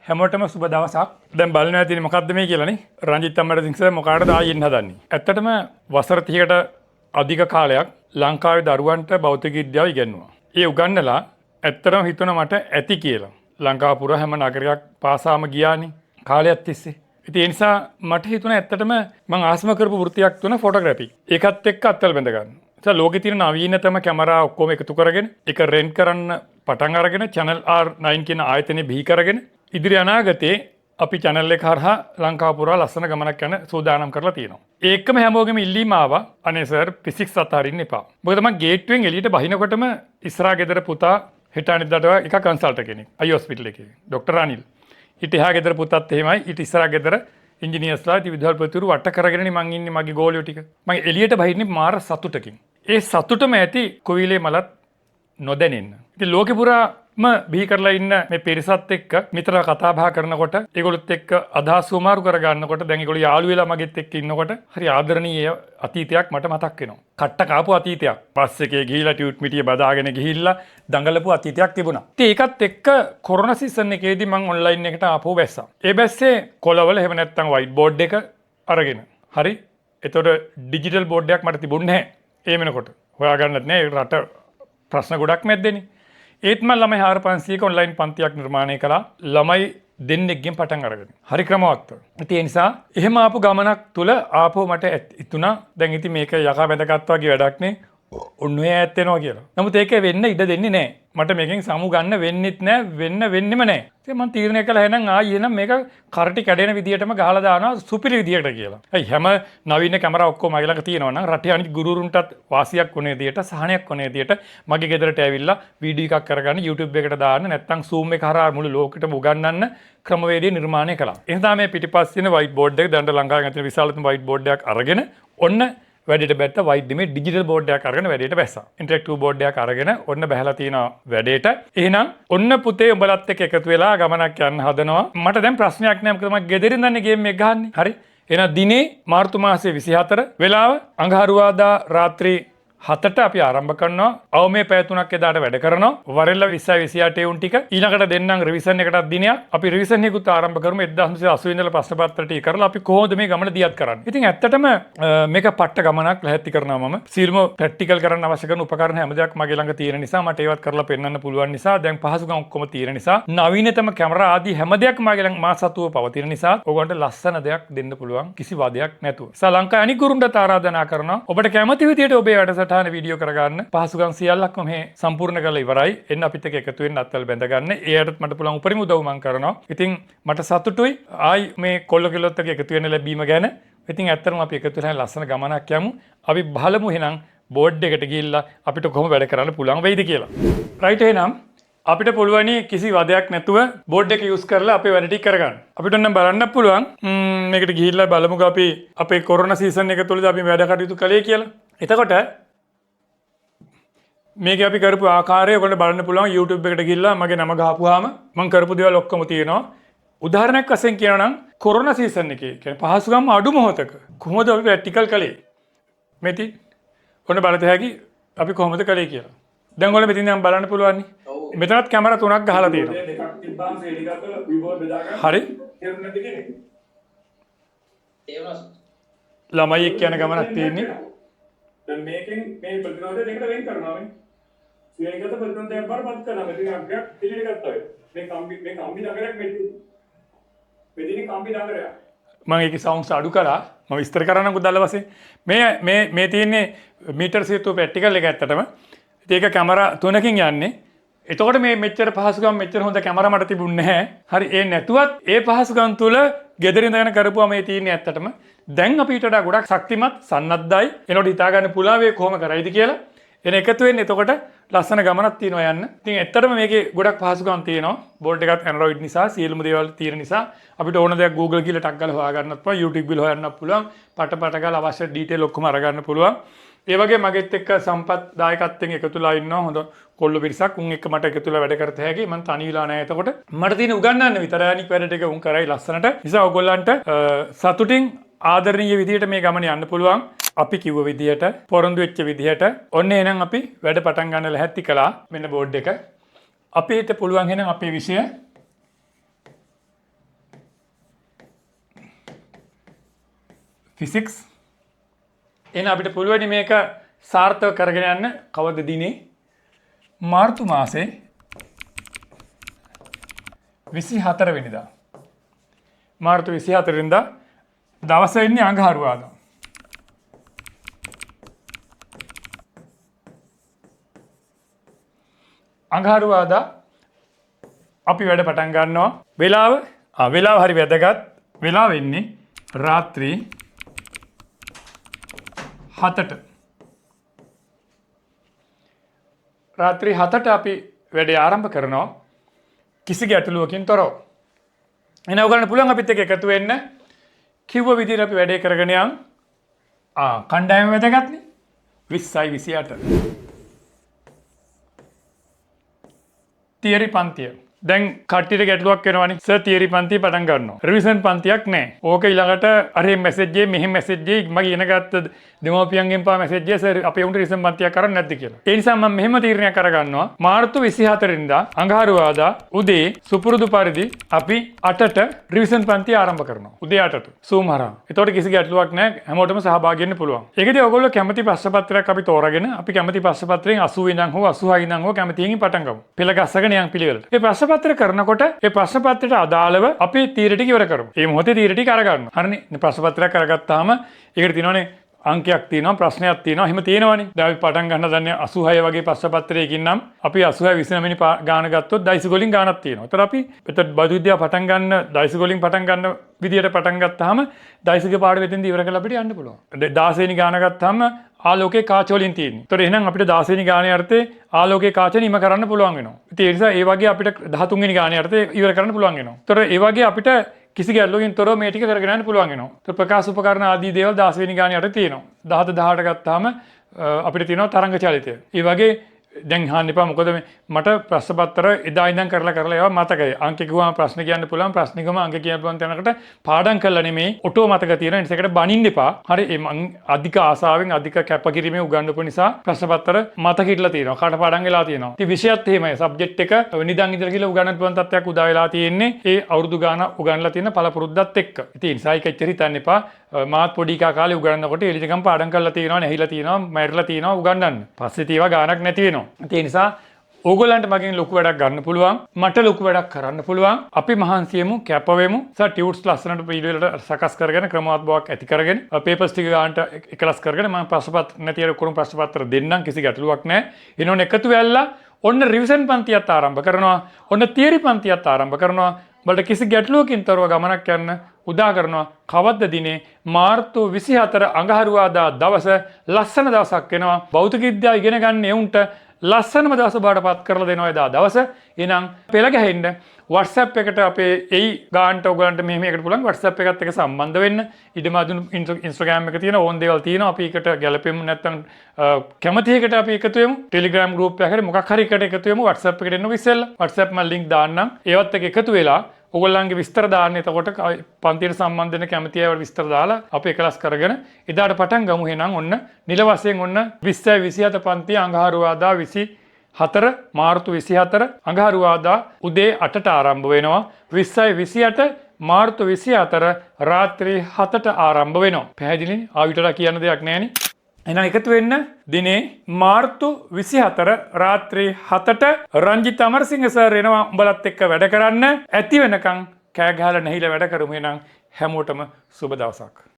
හැමෝටම සුබ දවසක්. දැන් බලනවා ඇතිනේ මොකද්ද මේ කියලානේ. රංජිත් අමරසිංහ සර් මොකාටද ආයෙ එන්න හදන්නේ? ඇත්තටම වසර 30කට අධික කාලයක් ලංකාවේ දරුවන්ට භෞතික විද්‍යාව ඉගෙනුවා. ඒ උගන්නලා ඇත්තටම හිතුණා මට ඇති කියලා. ලංකාව පුරා හැම නගරයක් පාසාම ගියානේ කාලයක් තිස්සේ. ඉතින් ඒ නිසා මට හිතුණා ඇත්තටම මං ආසම කරපු වෘත්තියක් තුන ෆොටෝග්‍රැෆි. ඒකත් එක්ක අත්වල බැඳ ගන්න. ඒ ලෝකේ තියෙන නවීනතම කැමරා ඔක්කොම එකතු කරගෙන ඒක රෙන්ට් කරන්න පටන් අරගෙන Channel R9 කියන ආයතනය බිහි කරගෙන ඉදිරි අනාගතේ අපි චැනල් එක හරහා ලංකාව පුරා ලස්සන ගමනක් යන සූදානම් කරලා තියෙනවා. ඒකම හැමෝගෙම ඉල්ලීම ආවා, අනේ සර්, ෆිසික්ස් අතහරින්න එපා. මොකද මං ගේට්ටුවෙන් එළියට බහිනකොටම ඉස්සරහා ගෙදර පුතා හෙට අනිද්දාට එක කන්සල්ට් කෙනෙක් අයි හොස්පිටල් එකේ, ඩොක්ටර් අනිල්. ඊට එහා ගෙදර පුතත් එහෙමයි. ඊට ඉස්සරහා ගෙදර ඉංජිනියර්ස්ලා, ඉතින් විදුහල්පතිවරු වට කරගෙනනේ මං ඉන්නේ, මගේ ගෝලියෝ ටික. මං එළියට බහින්නේ මාර සතුටකින්. ඒ සතුටම ඇති කොවිලේ මලත් නොදැනෙන්න. ඉතින් ලෝකෙ පුරාම බිහි කරලා ඉන්න මේ පිරිසත් එක්ක නිතර කතා බහ කරනකොට, ඒගොල්ලොත් එක්ක අදහස් හුවමාරු කරගන්නකොට, දැන් ඒගොල්ලෝ යාළු වෙලා මගෙත් එක්ක ඉන්නකොට හරි ආදරණීය අතීතයක් මට මතක් වෙනවා. කට්ට කාපු අතීතයක්. බස් එකේ ගිහිල්ලා ටියුට් මිටිය බදාගෙන ගිහිල්ලා දඟලපු අතීතයක් තිබුණා. ඉතින් ඒකත් එක්ක කොරෝනා සීසන් එකේදී මං ඔන්ලයින් එකට ආපහු බැස්සා. ඒ බැස්සේ කොළවල එහෙම නැත්නම් වයිට් බෝඩ් එක අරගෙන. හරි. එතකොට ඩිජිටල් බෝඩ් එකක් මට තිබුණේ නැහැ. ඒ වෙනකොට. හොයාගන්නත් නෑ, රට ප්‍රශ්න ගොඩක් මැද්දේනේ. ඒත් මම ළමයි 4500ක ඔන්ලයින් පන්තියක් නිර්මාණය කළා. ළමයි දෙන්නෙක්ගෙන් පටන් අරගෙන. හරි ක්‍රමවත්ව. ඉතින් ඒ නිසා එහෙම ආපු ගමනක් තුල ආපහු මට හිතුණා දැන් ඉතින් මේක යකා බැඳගත්තා වගේ වැඩක් නේ. ඔන්න ඔය ඈත් වෙනවා කියලා. නමුත් ඒක වෙන්න ඉඩ දෙන්නේ නෑ. මට මේකෙන් සමු ගන්න වෙන්නෙත් නෑ, වෙන්න වෙන්නෙම නෑ. ඉතින් මං තීරණය කළා එහෙනම් ආයි එහෙනම් මේක කරටි කැඩෙන විදියටම ගහලා දානවා සුපිරි විදියට කියලා. ඇයි, හැම නවීන කැමරා ඔක්කොම මගේ ළඟ තියෙනවා නම් රටේ අනිත් ගුරුවරුන්ටත් වාසියක් වුණ විදියට, සහනයක් වුණ විදියට මගේ ගෙදරට ඇවිල්ලා වීඩියෝ එකක් කරගන්න, YouTube එකට දාන්න, නැත්නම් Zoom එක හරහා මුළු ලෝකෙටම උගන්වන්න ක්‍රමවේදය නිර්මාණය කළා. එහෙනම් තමයි මේ පිටිපස්සේ තියෙන වයිට් බෝඩ් එක, දැනට ලංකාවේ තියෙන විශාලතම වයිට් බෝඩ් එකක් අරගෙන ඔන්න වැඩේට බැත්ත. වයිට් නෙමෙයි, ඩිජිටල් බෝඩ් එකක් අරගෙන වැඩේට බැස්සා. ඉන්ටරැක්ටිව් බෝඩ් එකක් අරගෙන ඔන්න බැහැලා තියෙනවා වැඩේට. එහෙනම් ඔන්න පුතේ, උඹලත් එක්ක එකතු වෙලා ගමනක් යන්න හදනවා. මට දැන් ප්‍රශ්නයක් නෑ, මොකද මම ගෙදරින් දන්නේ ගේම් එක ගහන්නේ. හරි. එහෙනම් දිනේ මාර්තු මාසයේ 24 වෙලාව අඟහරුවාදා රාත්‍රී 7ට අපි ආරම්භ කරනවා. අවමේ පැය 3ක් එදාට වැඩ කරනවා. වරෙල්ල 20 28 උන් ටික ඊළඟට දෙන්නම් රිවිෂන් එකටත් දිනයක්. අපි රිවිෂන් එකකුත් ආරම්භ කරමු. 1980 ඉඳලා ප්‍රශ්න පත්‍ර ටික කරලා අපි කොහොමද මේ ගමන දියත් කරන්නේ. ඉතින් ඇත්තටම මේක පට්ට ගමනක් ලැහැත්ති කරනවා මම. සියලුම ප්‍රැක්ටිකල් කරන්න අවශ්‍ය කරන උපකරණ හැම දෙයක් මගේ ළඟ තියෙන නිසා, මට ඒවත් කරලා පෙන්වන්න පුළුවන් නිසා, දැන් පහසුකම් ඔක්කොම තියෙන නිසා, නවීනතම කැමරා ආදී හැම දෙයක්ම මගේ ළඟ මා සතුව පවතින නිසා ඔයගොල්ලන්ට ලස්සන දෙයක් දෙන්න පුළුවන් කිසි වදයක් නැතුව. සා ලංකාවේ අනික් ගුරුන්ටත් ආරාධනා කරනවා, ඔබට කැමති විදියට ඔබේ වැඩසටහන වීඩියෝ කරගන්න පහසුකම් සියල්ලක්ම මේ සම්පූර්ණ කරලා ඉවරයි. එන්න අපිත් එක්ක එකතු වෙන්න, අත්වල බැඳ ගන්න. ඒ අයටත් මට පුළුවන් උපරිම උදව් මං කරනවා. ඉතින් මට සතුටුයි ආයි මේ කොල්ල කෙල්ලොත් එක්ක එකතු වෙන්න ලැබීම ගැන. ඉතින් ඇත්තටම අපි එකතු වෙලා ලස්සන ගමනක් යමු. අපි බලමු එහෙනම් බෝඩ් එකට ගිහිල්ලා අපිට කොහොම වැඩ කරන්න පුළුවන් වෙයිද කියලා. රයිට්, එහෙනම් අපිට පුළුවනි කිසි වදයක් නැතුව බෝඩ් එක යූස් කරලා අපේ වැඩ ටික කරගන්න. අපිට නම් බලන්න පුළුවන්. මේකට ගිහිල්ලා බලමුකෝ අපි අපේ කොරෝනා සීසන් එක තුලදී අපි වැඩ කටයුතු කළේ කියලා. එතකොට මේක අපි කරපු ආකාරය ඔයගොල්ලන්ට බලන්න පුළුවන්. YouTube එකට ගිහිල්ලා මගේ නම ගහපුවාම මං කරපු දේවල් ඔක්කොම තියෙනවා. උදාහරණයක් වශයෙන් කියනවා නම් කොරෝනා සීසන් එකේ, කියන්නේ පහසුකම් අඩු මොහොතක කොහොමද අපි ප්‍රැක්ටිකල් කළේ? මේ තියෙන ඔන්න බලත හැකි අපි කොහොමද කළේ කියලා. දැන් ඔයාලා මෙතන නම් බලන්න පුළුවන් නේ. මෙතනත් කැමරා තුනක් ගහලා තියෙනවා. දෙකක් තිබ්බාම ශ්‍රේණිගත විභව බෙදා ගන්න. හරි. තේරුම් නැද්ද කියන්නේ? තේරුණා. ළමයි එක්ක යන ගමනක් තියෙන්නේ. දැන් මේකෙන් මේ ප්‍රතිරෝධය දෙකට වෙන් කරනවා මේ. ශ්‍රේණිගත ප්‍රතිරෝධයක් බවට පත් කරනවා. මෙතන අග්‍රයක් එළියට ගත්තා වෙයි. මේ කම්බි නගරයක් මෙතන. මෙතන කම්බි නගරයක්. මම ඒකේ සවුන්ඩ්ස් අඩු කරා. මම විස්තර කරන්නම්කෝ දල වශයෙන්. මේ මේ මේ තියෙන්නේ මීටර් සේතුව ප්‍රැක්ටිකල් එක ඇත්තටම. ඉතින් ඒක කැමරා තුනකින් යන්නේ. එතකොට මේ මෙච්චර පහසුකම්, මෙච්චර හොඳ කැමරා මට තිබුණේ නැහැ. හරි, ඒ නැතුවත් ඒ පහසුකම් තුල ගෙදර ඉඳගෙන කරපුවා මේ තියෙන්නේ ඇත්තටම. දැන් අපි ඊට වඩා ගොඩක් ශක්තිමත්, සන්නද්ධයි. එනකොට හිතා ගන්න පුළුවන් වේ කොහොම කරයිද කියලා. එන එකතු වෙන්න එතකොට ලස්සන ගමනක් තියෙනවා යන්න. ඉතින් ඇත්තටම මේකේ ගොඩක් පහසුකම් තියෙනවා. බෝඩ් එකත් Android නිසා, සියලුම දේවල් තියෙන නිසා අපිට ඕන දෙයක් Google කියලා ටක් ගාලා හොයාගන්නත් පුළුවන්, YouTube ගිහලා හොයන්නත් පුළුවන්. පට පට ගාලා අවශ්‍ය ඩීටේල් ඔක්කොම අරගන්න පුළුවන්. ඒ වගේ මගෙත් එක්ක සම්පත් දායකත්වයෙන් එකතු වෙලා ඉන්නවා හොඳ කොල්ල පිරිසක්. උන් එක්ක මට එකතු වෙලා වැඩ කරත හැකි. මං තනි වෙලා නෑ. එතකොට මට තියෙන උගන්වන්න විතරයි, අනික් වැඩ ටික උන් කරයි ලස්සනට. නිසා ඔයගොල්ලන්ට සතුටින් ආදරණීය විදියට මේ ගමන යන්න පුළුවන්. අපි කිව්ව විදියට, පොරොන්දු වෙච්ච විදියට ඔන්න එහෙනම් අපි වැඩ පටන් ගන්න ලැහැත්ති කළා. මෙන්න බෝඩ් එක. අපිට පුළුවන් එහෙනම් අපේ විෂය ෆිසික්ස්. එහෙනම් අපිට පුළුවනි මේක සාර්ථක කරගෙන යන්න. කවද දිනේ? මාර්තු මාසේ 24 වෙනිදා. මාර්තු 24 වෙනිදා දවස වෙන්නේ අඟහරුවාදා. අඟහරුවාදා අපි වැඩ පටන් ගන්නවා. වෙලාව වෙලාව හරි වැදගත්. වෙලාව වෙන්නේ රාත්‍රී 7ට. රාත්‍රී 7ට අපි වැඩේ ආරම්භ කරනවා කිසි ගැටලුවකින් තොරව. එහෙනම් ඔයගොල්ලන්ට පුළුවන් අපිත් එක්ක එකතු වෙන්න. කිව්ව විදිහට අපි වැඩේ කරගෙන යන්. කණ්ඩායම වැදගත්නේ. 20යි 28. තියරි පන්තිය. දැන් කට්ටියට ගැටලුවක් වෙනවනේ. සර් තියරි පන්තිය පටන් ගන්නවා. රිවිෂන් පන්තියක් නෑ. ඕක ඊළඟට අර මැසේජ් එකේ මෙහෙම මැසේජ් එකේ මගේ ඉගෙන ගත්ත දෙමව්පියන්ගෙන් පා මැසේජ් එක සර් අපේ උන්ට රිවිෂන් පන්තියක් කරන්න නැද්ද කියලා. ඒ නිසා මම මෙහෙම තීරණයක් අරගන්නවා. මාර්තු 24 වෙනිදා අඟහරුවාදා උදේ සුපුරුදු පරිදි අපි 8ට රිවිෂන් පන්තිය ආරම්භ කරනවා. උදේ 8ට Zoom හරහා. එතකොට කිසි ගැටලුවක් නෑ. හැමෝටම සහභාගී වෙන්න පුළුවන්. ඒකදී ඔයගොල්ලෝ කැමති ප්‍රශ්න පත්‍රයක් අපි තෝරාගෙන අපි කැමති ප්‍රශ්න පත්‍රයෙන් 80 ඉඳන් හෝ 86 ඉඳන් හෝ කැමති එකකින් පටන් ගමු. පෙළ ගස්සගෙන යන් පිළිවෙලට. ඒ ප්‍රශ්න පත්‍ර කරනකොට ඒ ප්‍රශ්න පත්‍රයට අදාළව අපි තීර ටික ඉවර කරමු. ඒ මොහොතේ තීර ටික අරගන්නවා. හරිනේ. මේ ප්‍රශ්න පත්‍රයක් අරගත්තාම ඒකට තියෙනවනේ අංකයක් තියෙනවා, ප්‍රශ්නයක් තියෙනවා, එහෙම තියෙනවනේ. දැන් අපි පටන් ගන්න දන්නේ 86 වගේ ප්‍රශ්න පත්‍රයකින් නම් අපි 86 29 වෙනි ගාන ගත්තොත් දයිසි වලින් ගානක් තියෙනවා. ඒතර අපි එතකොට බදු විද්‍යාව පටන් ගන්න දයිසි වලින් පටන් ගන්න විදියට පටන් ගත්තාම දයිසිගේ පාඩම එතෙන්දී ඉවර කරලා අපිට යන්න පුළුවන්. 16 වෙනි ගාන ගත්තාම ආලෝකයේ කාච වලින් තියෙන්නේ. ඒතර එහෙනම් අපිට 16 වෙනි ගානේ අර්ථේ ආලෝකයේ කාච නිම කරන්න පුළුවන් වෙනවා. ඉතින් ඒ නිසා ඒ වගේ අපිට 13 වෙනි ගානේ අර්ථේ ඉවර කරන්න පුළුවන් වෙනවා. ඒතර ඒ වගේ අපිට කිසි ගැටලුවකින් තොරව මේ ටික කරගෙන යන්න පුළුවන් වෙනවා. ඒතර ප්‍රකාශ උපකරණ ආදී දේවල් 16 වෙනි ගානේ අර්ථේ තියෙනවා. 17 18 ගත්තාම අපිට තියෙනවා තරංග චලිතය. ඒ වගේ දැන් අහන්න එපා, මොකද මේ මට ප්‍රශ්න පත්‍ර එදා ඉඳන් කරලා කරලා ඒවා මතකයි. අංක කිව්වම ප්‍රශ්න කියන්න පුළුවන්, ප්‍රශ්න කිව්වම අංක කියන්න පුළුවන් තැනකට පාඩම් කරලා නෙමෙයි ඔටෝ මතක තියෙන නිසා ඒකට බනින්න එපා. හරි, ඒ මං අධික ආසාවෙන් අධික කැපකිරීමෙන් උගන්වපු නිසා ප්‍රශ්න පත්‍ර මතක හිටලා තියෙනවා, කටපාඩම් වෙලා තියෙනවා. ඉතින් විෂයත් එහෙමයි, සබ්ජෙක්ට් එක නිදන් ඉඳලා කියලා උගන්වන්න පුළුවන් තත්ත්වයක් උදා වෙලා තියෙන්නේ ඒ අවුරුදු ගාන උගන්වලා තියෙන පළපුරුද්දත් එක්ක. ඉතින් ඒ නිසා ඒක එච්චර හිතන්න එපා. මාත් පොඩි එකා කාලේ උගන්වනකොට එළියටකම් පාඩම් කරලා තියෙනවා, නැහිලා තියෙනවා, මැරිලා තියෙනවා උගන්වන්න. පස්සේ ඒවා ගානක් නැති වෙනවා. ඒ නිසා ඕගොල්ලන්ට මගෙන් ලොකු වැඩක් ගන්න පුළුවන්, මට ලොකු වැඩක් කරන්න පුළුවන්. අපි මහන්සියමු, කැප වෙමු. සහ ටියුට්ස් ලස්සනට පිළිවෙලට සකස් කරගෙන ක්‍රමවත් බවක් ඇති කරගෙන පේපර්ස් ටික ගානට එකලස් කරගෙන මම ප්‍රශ්න පත්‍ර නැති අය ඔක්කොම ප්‍රශ්න පත්‍ර දෙන්නම්, කිසි ගැටලුවක් නැහැ. එනෝන එකතු වෙලා ඔන්න රිවිෂන් පන්තියත් ආරම්භ කරනවා, ඔන්න තියරි පන්තියත් ආරම්භ කරනවා. උඹලට කිසි ගැටලුවකින් තොරව ගමනක් යන්න උදා කරනවා. කවද්ද දිනේ? මාර්තු 24 අඟහරුවාදා දවස ලස්සන දවසක් වෙනවා. භෞතික විද්‍යාව ඉගෙන ගන්න එවුන්ට ලස්සනම දවස බවට පත් කරලා දෙනවා එදා දවස. එහෙනම් පෙළ ගැහෙන්න WhatsApp එකට අපේ එයි ගානට ඔයගලන්ට මෙහෙම එකට පුළුවන් WhatsApp එකත් එක්ක සම්බන්ධ වෙන්න. ඊටම අදුණු Instagram එක තියෙන ඕන් දේවල් තියෙනවා. අපි එකට ගැලපෙමු, නැත්නම් කැමති එකට අපි එකතු වෙමු. Telegram group එකක් හරි මොකක් හරි එකට එකතු වෙමු. WhatsApp එකට එන්නකො ඉස්සෙල්ලා. WhatsApp මම link දාන්නම්. ඒවත් එක්ක එකතු වෙලා ඔයගොල්ලන්ගේ විස්තර දාන්න. එතකොට පන්තියට සම්බන්ධ වෙන කැමති අයව විස්තර දාලා අපි එකලස් කරගෙන එදාට පටන් ගමු. එහෙනම් ඔන්න නිල වශයෙන් ඔන්න 20 27 පන්තිය අඟහරුවාදා 24 මාර්තු 24 අඟහරුවාදා උදේ 8ට ආරම්භ වෙනවා. 20 28 මාර්තු 24 රාත්‍රී 7ට ආරම්භ වෙනවා. පැහැදිලිනේ? ආවිතලා කියන්න දෙයක් නෑනේ. එහෙනම් එකතු වෙන්න දිනේ මාර්තු 24 රාත්‍රී 7ට රංජිත් අමරසිංහ සර් එනවා උඹලත් එක්ක වැඩ කරන්න. ඇති වෙනකන් කෑ ගහලා නැහිලා වැඩ කරමු. එහෙනම් හැමෝටම සුබ දවසක්.